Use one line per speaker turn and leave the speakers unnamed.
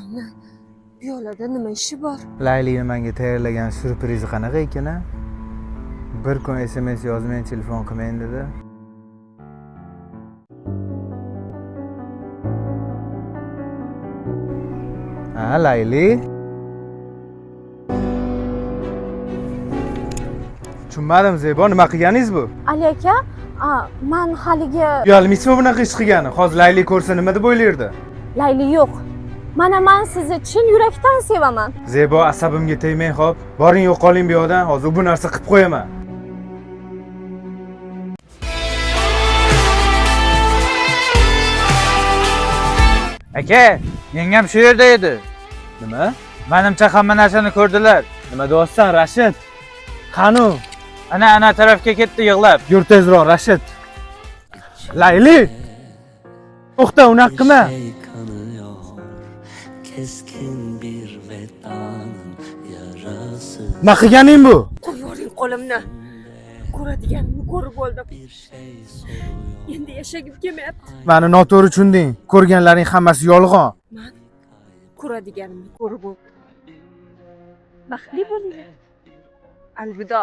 Akamni piyolada nima ishi bor?
Laylini menga tayyorlagan syurprizi qanaqa ekan a? Bir kun SMS yozmang, telefon qilmang dedi. Ha, Layli. Tushunmadim, Zebo, nima qilganingiz bu?
Ali aka, man haligi
Uyalmaysizmi bunaqa ish qilgani? Hozir Layli ko'rsa nima deb o'ylardi?
Layli yo'q. Mana man sizni chin yurakdan sevaman.
Zebo, asabimga tegmang, xo'p? Boring, yo'qoling bu yoqdan. Hozir bu narsa qilib qo'yaman.
Aka, yengam shu yerda edi.
Nima?
Menimcha hamma narsani ko'rdilar.
Nima deyapsan, Rashid? Qani?
Ana ana tarafga ketdi yig'lab.
Yur tezroq, Rashid. Layli! To'xta, unaqa qilma.
Şey kanıyor keskin bir vedanın yarası
Nima qilganing bu?
Qo'yib yuboring qo'limni. Ko'radiganimni ko'rib oldim.
bir şey soruyor
Endi yashagim kelmayapti.
Meni noto'g'ri tushunding. Ko'rganlaring hammasi yolg'on.
Man ko'radiganimni ko'rib oldim. Baxtli bo'linglar. Alvido.